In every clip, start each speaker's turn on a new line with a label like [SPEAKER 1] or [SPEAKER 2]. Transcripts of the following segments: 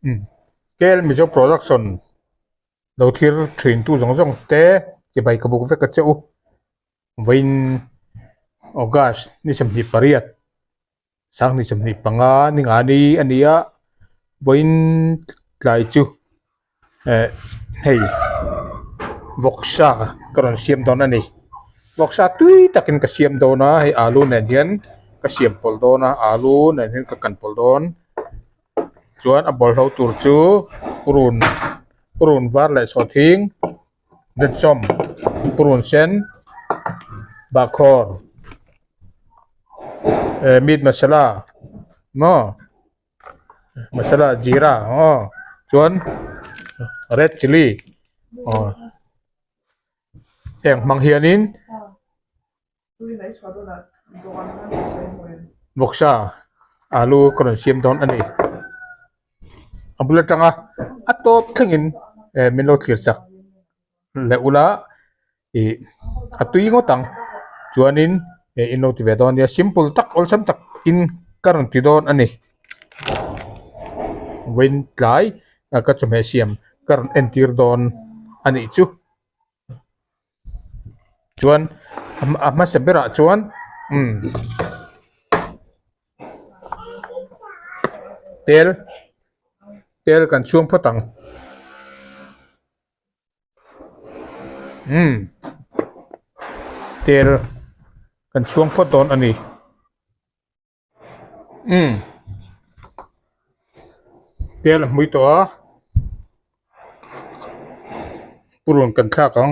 [SPEAKER 1] Kel Mizo Production lo thlir thin tu zawng zawng te chibai ka buk vek a che u. Vawiin August ni 28 Sanghnih 25 ni nga ni a ni a vawiin tlai chu eh hei vawksa ka rawn siam dawn a ni vawksa tui takin ka siam dawn a hei alu nen hian ka siam pawlh dawn a alu nen hian ka kan pawlh dawn chuan a bawlhlo tur chu purun purun var leh sawhthing denchawm purun sen bahkhawr eh meat masala maw masala jeera aw chuan red chilli aw heng hmang hianin vawksa alu ka rawn siam dawn a ni a bul atanga a tawp thlengin eh min lo thlir chak leh ula ih a tui ngawt ang chuanin eh in lo ti ve dawn nia simple tak awlsam tak in ka rawn ti dawn a ni vawiin tlai ka chawhmeh siam ka rawn entir dawn a nih chu. Chuan a hmasa berah chuan umm tel tel kan chhung phawt ang umm tel kan chhuang phawt dawn a ni umm tel a hmui tawh a purun kan thlak ang.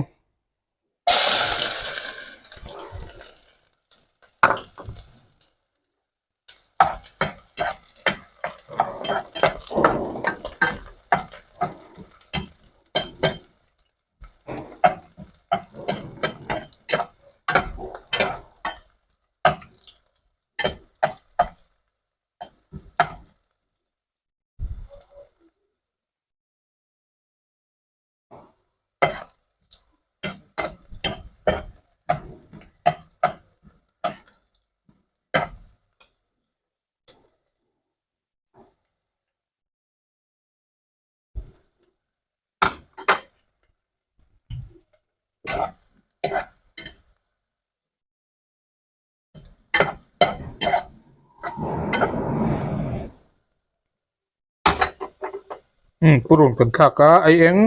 [SPEAKER 1] Umm purun kan thlak a ai eng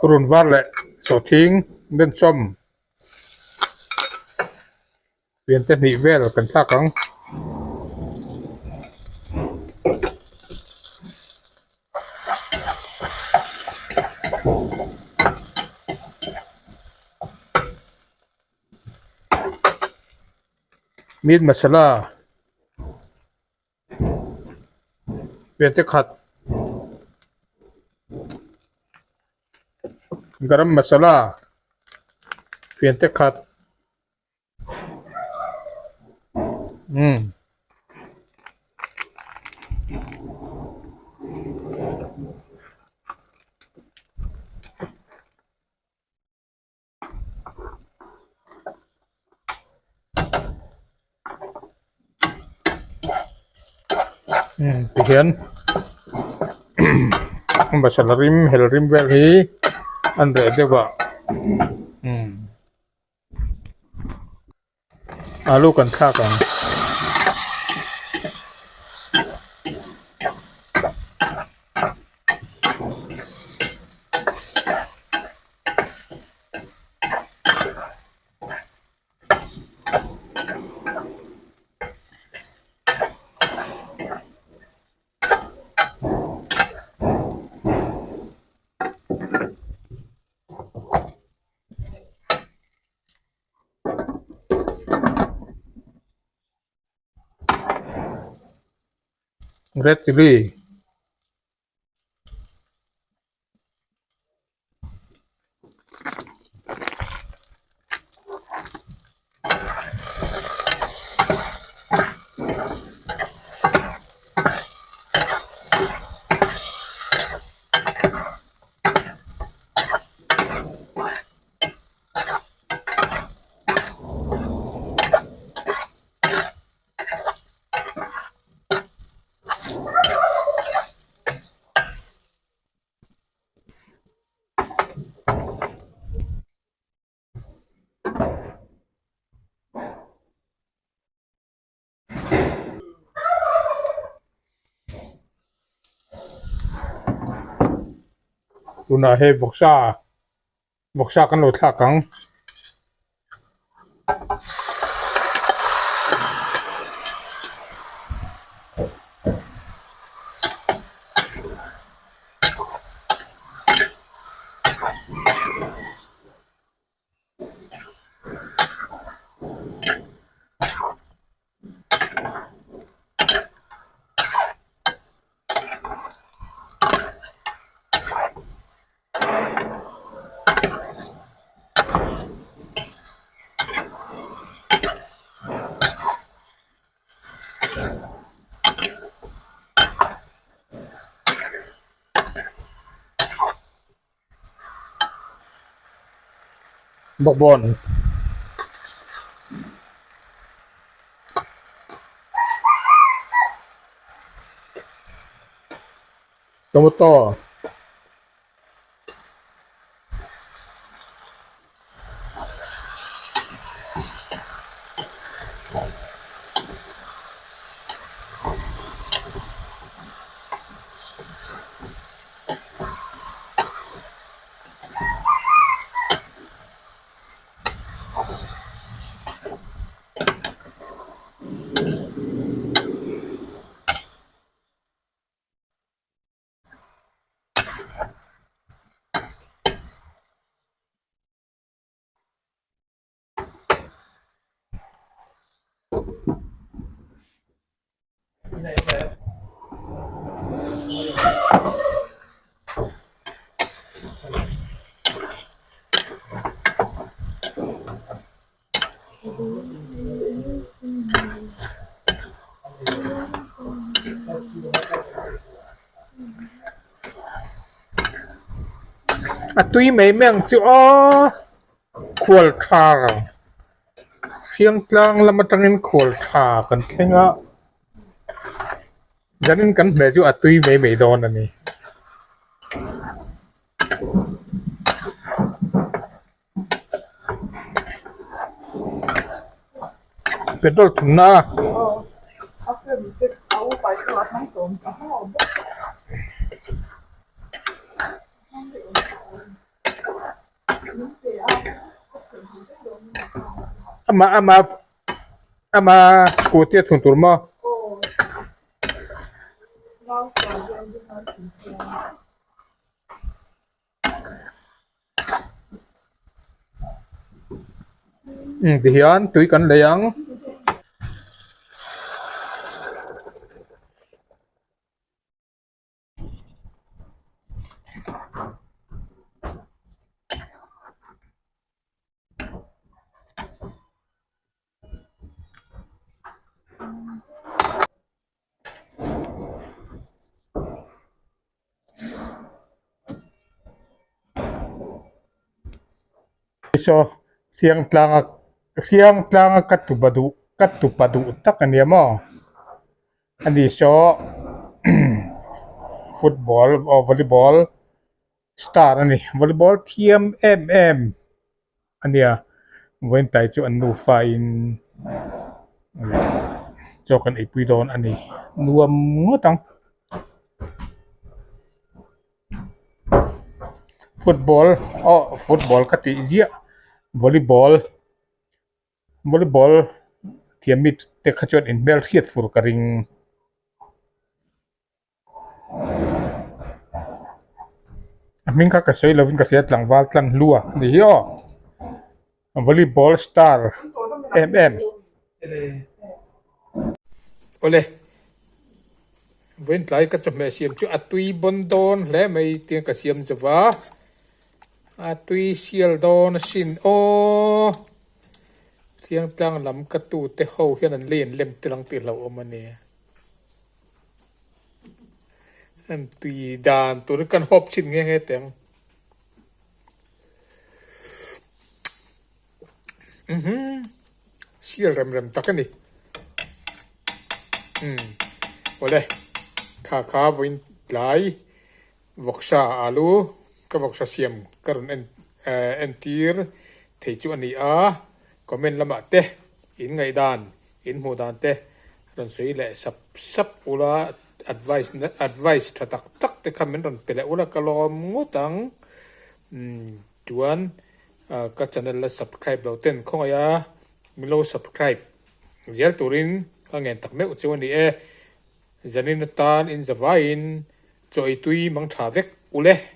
[SPEAKER 1] Purun var leh sawhthing denchawm pian te hnih vel kan thlak ang. Meat masala pian te khat garam masala pian te khat umm. Tihian masala rim hel rim vel hi an reh deuh a umm alu kan thlak ang. Red chilli. Tunah hei vawksa vawksa kan lo thlak ang. Bawkbawn. Tomato. A tui mai mai ang chu aw khual tha Hriangtlang lam atangin khual tha kan thleng a zanin kan hmeh chu a tui mai mai dawn a ni. Petrol thumna a. Ama ama ama scooty a thun tur maw? Umm tihian tui kan lei ang. Saw Hriangtlanga Hriangtlanga ka tupa duh ka tupa duh tak a nia maw ani saw football aw volleyball star a ni volleyball thiam em em a nia vawiintai chu an nufa in chaw kan eipui dawn a ni nuam ngawt ang football aw football ka tih ziah volleyball volleyball thiam mi te kha chuan in hmel hriat fur ka ring. A hming kha ka sawi lovin ka hria tlangval tlang hlua a ni hi aw volleyball star em em awle vawiin tlai ka chawhmeh siam chu a tui bawn dawn hle mai tia ka siam zova a tui sial dawn asin aw Thiangtlang lam ka tute ho hian an lei an lem tel ang tih hlauhawm a ni. An tui dan tur hi kan hawp chhin nghe nghe teh ang. Uhmm sial rem rem tak a ni. Umm awle kha kha vawiin tlai vawksa alu ka vawksa siam ka rawn en eh entir thei chu a ni a comment lamah te in ngaihdan in hmuh dan te. Rawn sawi leh sap sap ula. Advice advice tha tak tak te kha min rawn pe leh ula ka lawm ngawt ang. Chuan ka channel la subscribe lo ten khawngaih a min lo subscribe zel turin ka ngen tak meuh chu a ni e. Zanin atan in zavaiin chaw ei tui mang tha vek ule.